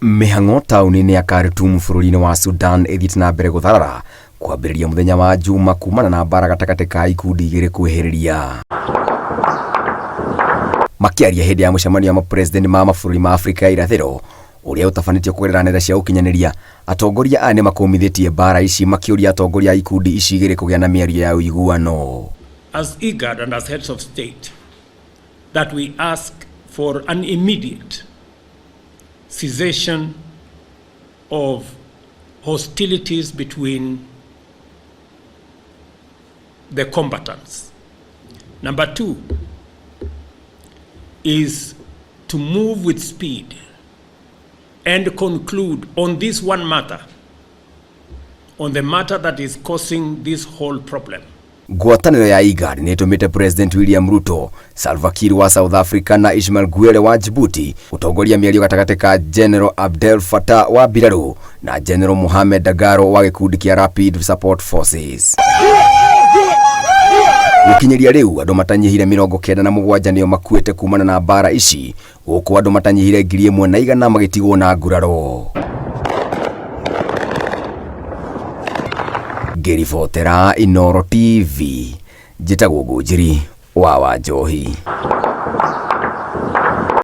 Mĩhang'o taũni-inĩ ya Khartoum bũrũri-inĩ wa Sudan ĩthiĩte na mbere gũtharara kwambĩrĩria mũthenya wa Juma kumana na mbara gatagatĩ ka ikundi igĩrĩ kwĩhĩrĩria. Makĩaria hĩndĩ ya mũcemanio wa mapresident ma mabũrũri ma Afrika ya irathĩro ũrĩa ũtabanĩtio kũgerera nenda cia ũkinyanĩria, atongoria aya nĩmakũmithĩtie mbara ici makĩũria atongoria a ikundi ici igĩrĩ kũgĩa na mĩario ya ũiguano. As IGAD and as heads of state, that we ask for an immediate cessation of hostilities between the combatants. Number two is to move with speed and conclude on this one matter, on the matter that is causing this whole problem. Ngwatanĩro ya IGAD nĩ ĩtũmĩte President William Ruto, Salva Kiir wa South Africa na Ismail Guelleh wa Djibouti gũtongoria mĩario gatagatĩ ka General Abdel Fattah wa mbirarũ na General Mohamed Dagalo wa gĩkundi kĩa Rapid Support Forces. Gũkinyĩria rĩu andũ matanyihire 97 nĩo makuĩte kumana na mbara ici gũkũ andũ matanyihire 1,100 magĩtigwo na nguraro. Ngĩribotera Inooro TV, njĩtagwo Ngũnjiri wa Wanjohi.